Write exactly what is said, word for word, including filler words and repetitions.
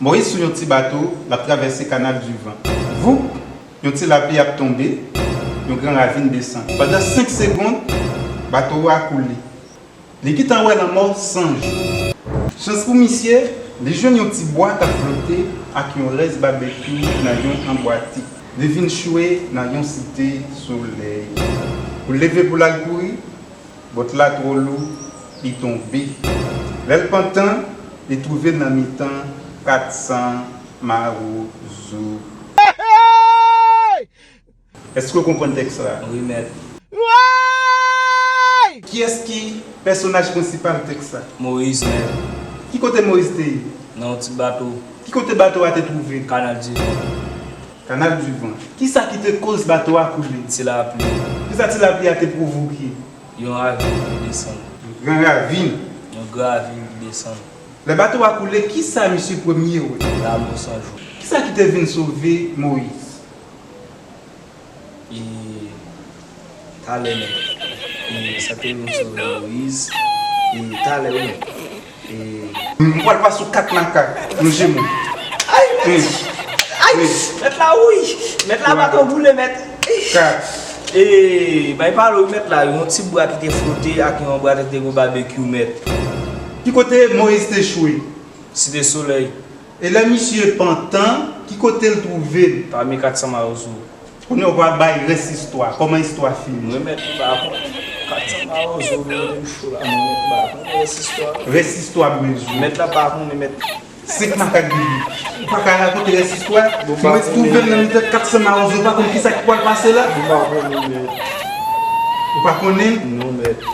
Moyiz sou yon ti bato, l ap travèse Kanal di Van. Voup! Yon ti lapli ap tonbe, yon gran ravin desann. Pandan senk segonn, bato a koule. Li gentan wè lanmò san jou. Chans pou misye, li jwenn yon ti bwa k ap flote ak yon rès babekyou nan yon anbwati. Li vin chwe nan yon site solèy. Pou l leve pou l al kouri, bòt la twò lou, li tonbe. Lè l pantan, li twouve l nan mitan kat san mawozo. Èske w konprann tèks la? Wi, mèt. Kiyès ki pèsonaj prensipal tèks la? Moyiz, mèt. Ki kote Moyiz te ye? Nan yon ti bato. Ki kote bato a te twouve l? Kanal di Van. Kanal di Van. Kisa ki te koz bato a koule? Ti lapli. Kisa ti lapli a te pwovoke? Yon ravin ki desann. Yon gran ravin. Yon gran ravin ki desann. Lè bato a koule, kisa misye premye wè? Lanmò san jou. Kisa ki te vin sove Moyiz? E talè, mèt. E sa te vin sove Moyiz. E talè, wi, mèt. E m pral pase w kat makak nan jemon. Ay, mèt! Ay, mèt la, wi! Mèt la, baton boule, mèt. Kat. E bay pale w, mèt la, yon ti bwa ki te flote ak yon bwa ki te gwo babekyou, mèt. Ki kote Moyiz te chwe? Site Solèy. E lè misye pantan, ki kote l twouve l? Pami kat san mawozo. Kounye a w pral bay rès istwa, kòman istwa fini. Mwen mèt, m pa konnen. Kat san mawozo, mwen menm cho la, mwen mèt, m pa konnen rès istwa. Rès istwa m bezwen. Mèt la pa konnen, mèt. Senk makak bibi. Ou pa ka rakonte rès istwa? Bon, si mwen twouve l nan mitan kat san mawozo, ou pa konn kisa ki pral pase la? Bon, m pa konnen, mèt. Ou pa konnen? Non, mèt.